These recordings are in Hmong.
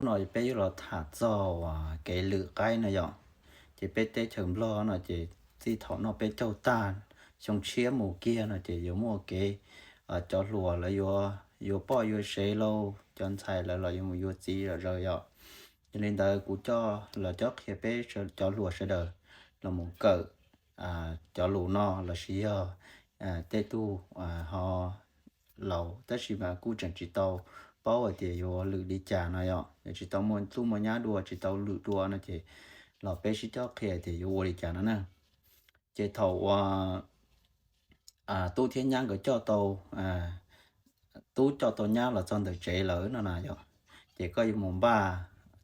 Hnub no peb yuav los tham txog kev lwm qaib no yom. Ces peb teb chaws Nplog no ces txij thaum noj peb caug tag, xyoo tshiab mus kiag no ces yuav muaj kev cov hluas lawv yuav yuav poj yuav sev lauj, cov ntxhais lawv los yuav mus yuav txiv zom zaws yom. Yog li ntawd kuv coj los cob qhia peb cov hluas sawv daws los mus kawm cov lus no lossis yog tej tug ho laus tab sis mas kuj tseem tsis tau paub hais tias yuav lwm li cas no yom, yog tsis tau muaj tub muaj nyab dua, tsis tau lwm dua no ces los peb sib cob qhia tias yuav ua li cas no na. Ces thaum uas tub thiab nyab nkawd coj tau, tub coj tau nyab los txog ntawm tsev lawm no na yom, ces koj yuav mus npaj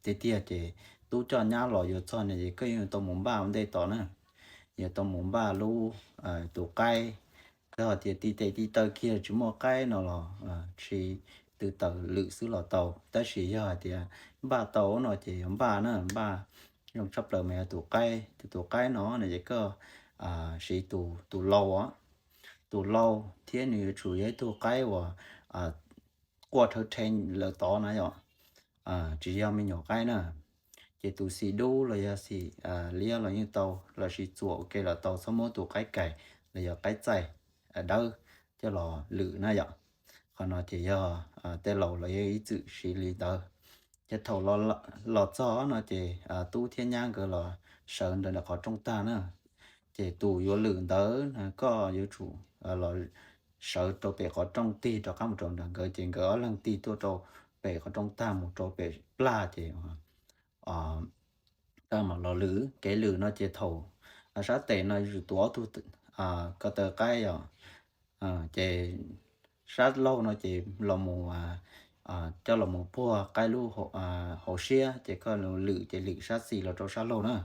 tiag tiag ces tub coj nyab los yuav txog no ces koj yuav tau mus npaj ua ntej tod na. Yuav tau mus npaj lub, tus qaib. Yog hais tias ti tes ti taw kiag tsis muaj qaib no los tsis, tw tawm lwm xwb los tau, tab sis yog hais tias npaj tau no ces yuav npaj na, npaj zoo tshaj plaws mas yog tus qaib. Tus, tus qaib no no ces koj siv tus, tus lau, tus lau thiab nws yuav tsum yog ib tug qaib uas quaj rhawv rhe lawm tod na yom, tsis yog me nyuam qaib na. Ces tus xim dub los yog xim liab los yeej tau, lossis txuas ua ke los tau, txhob muab tus qaib kais los yog qaib txaij dawb coj los lwm na yom. Qhov no ces yog tej laus los yog ib txwm siv li ntawd. Ces thaum los txog no ces tub thiab nyab nkawd los sawv ntawm qhov rooj tag na. Ces tus yuav lwm ntawd koj yuav tsum los sawv rau pem qhov rooj tig rov qab mus rau nram nkawd, ces nkawd ob leeg tig tuaj rau pem qhov rooj tag mus rau pem plag ces koj mam los lwm. Kev lwm no ces thaum sab tes no yuav tsum tuav ob tug ko taw qaib yom, ces sab laug no ces los mus coj los mus puag qaib lub hauv siab, ces koj lwm ces lwm sab xis los rau sab laug na.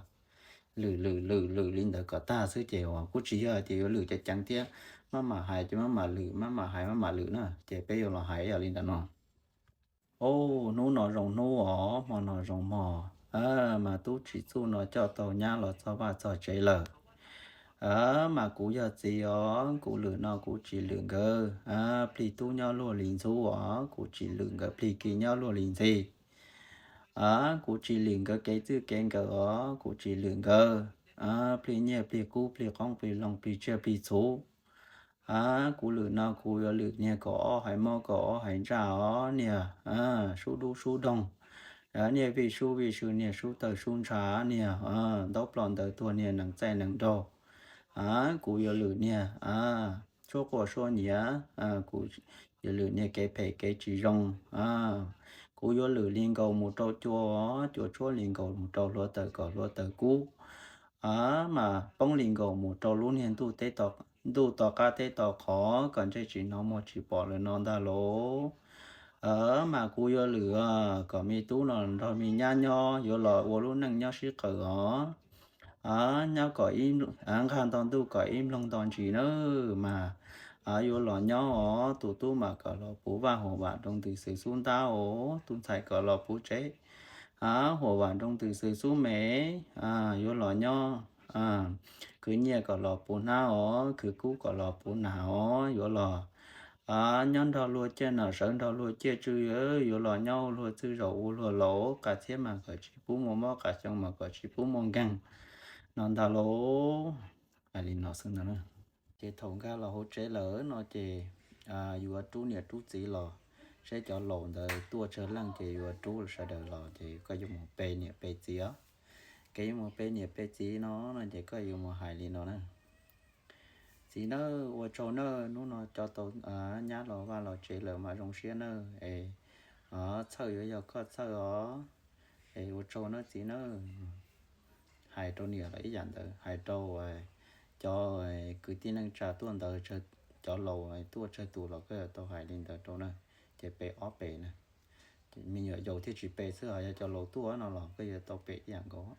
Lwm lwm lwm lwm li ntawd kom tag xwb ces uas kuj tsis yog hais tias yuav lwm ceev ceev thiab, maj mam hais ces maj mam lwm, maj mam hais maj mam lwm na. Ces peb yuav los hais yog li ntawd no. Au, hnub no zoo hnub os, hmo no zoo hmo, mas tub Tsim Txuj no coj tau nyab los txog vaj txog tsev lawm. Mas kuv yog txiv os, kuv lwm no kuv tsis lwm nkawd plig tub nyob luag li ntxhub os, kuv tsis lwm nkawd plig ki nyob luag li ntxhis. Kuv tsis lwm nkawd kev txwj kev nkawm os, kuv tsis lwm nkawd plig nyiaj plig kub plig qoob plig loo plig tsiaj plig txhu. Kuv lwm no kuv yuav lwm niag kaum ob haiv mob kaum ob haiv ntsaj os, niag sub dub sub doog, niag vij sub vij sw, niag sub tawg sub ntsha, niag ntaub ploj ntawv tuag, niag nees txaij nees daug. Kuv yuav lwm niag suab quaj suab nyiav, kuv yuav lwm niag kev phem kev tsis zoo. Kuv yuav lwm li nkaus mus rau cua, cua tshuab li nkaus mus rau hluav taws kom hluav taws kub, mas poob li nkaus mus rau lub niag ntuj to qab teb to qhov kom ntsej tsis hnov muag tsis pom lawm no ntag lauj. Mas kuv yuav lwm kom me tub no nrog me nyab nyob yuav los ua lub neej nyob sib qawm os. Nyob kom nqag nto ntuj kom ib nploog nto ntsis nawb mas yuav los nyob os. Tus tub mas kom los puv vaj huam vam nroo ntws xwm xub ntab os, tus ntxhais kom los puv tsev huam vam nroo ntws xwm xub me, yuav los nyob. Khwv nyiaj kom los puv hnab os, khwv kub kom los puv nas os, yuav los nyob nrog luag ciaj nam, sawv nrog luag ciaj tswv, yuav los nyob ua luag txwj zaum ua luag laus, qas txhiab mas kom tsis pub muaj mob, qas xyoo mas kom tsis pub muaj nkeeg no ntag lauj. Hais li no xwb ntag. Ces thaum nkag los hauv tsev lawm no ces yuav rub niam rub txiv los, seb cov laus ntawd tuaj tsawg leej ces yuav rub sawv daws los ces koj yuav mus pe niam pe txiv os. Kev yuav mus pe niam pe txiv no no ces koj yuav mus hais li no na: Txiv nawb, ua tsaug nawb, hnub no coj tau nyab los vaj los tsev lawm mas zoo siab nawb es, txhawj yuav yog koj txhawj os, es ua tsaug nawb txiv nawb. Hais rau niam los ib yam ntawd, hais rau cov kwv tij neej tsa tuaj ntawd, cov laus tuaj tsawg tus los koj yuav tau hais li ntawd rau na. Ces pe ob pem na, me nyuam yaus thiaj tsis pe xwb, ho yog cov laus tuaj no los koj yuav tau pe ib yam nkaus.